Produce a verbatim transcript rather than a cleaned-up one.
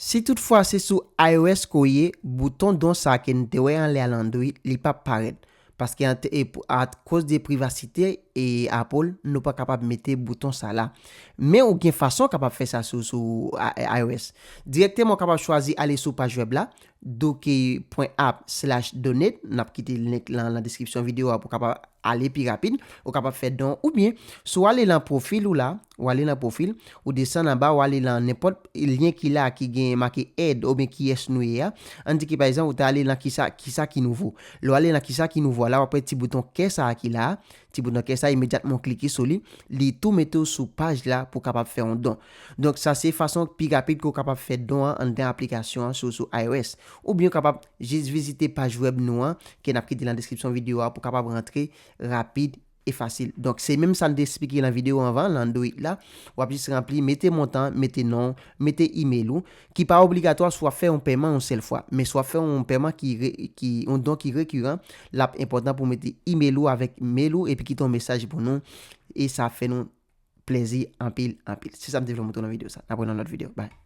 Si toutfwa se sou iOS ke w ye, bouton don sa ke n te wè anlè a nan Android, li p ap parèt. Paske an te- e pou- akoz de privasite e Apple, nou pa kapab mete bouton sa la. Men ou gen fason w kapab fè sa sou, sou i- iOS. Dirèkteman, w kapab chwazi ale sou paj wèb la, doki pwen app slash donate, n ap kite link lan nan deskripsyon videyo a pou w kapab ale pi rapid, ou kapab fè don oubyen si w ale nan pwofil ou la, ou ale nan pwofil, ou desann anba, ou ale nan nenpòt lyen ki la ki gen make add oubyen kiyès nou ye a. Ann di ki pa egzanp ou ta ale nan kisa, kisa ki nouvo. Lè w ale nan kisa ki nouvo a la, w ap wè ti bouton kè sa a ki la a, ti bouton kè sa a, imedyatman w klike sou li, li tou mete w sou paj la pou w kapab fè yon don. Donk sa se fason pi rapid ke w kapab fè don an anndan aplikasyon an sou, sou iOS. Oubyen w kapab jis vizite paj wèb nou an, ke n ap kite nan deskripsyon videyo a pou w kapab rantre rapid e fasil. Donk se menm sa n te eksplike nan videyo anvan, nan Android la, w ap jis ranpli, mete montan, mete non, mete email ou, ki pa obligatwa si w ap fè yon pèman yon sèl fwa. Men si w ap fè yon pèman ki, re- ki yon don ki rekiran, l ap enpòtan pou w mete email ou avèk mail ou epi kite yon mesaj pou nou e sa ap fè nou plèzi anpil, anpil. Se sa m te vle montre w nan videyo sa. N ap wè nan lòt videyo. Bye.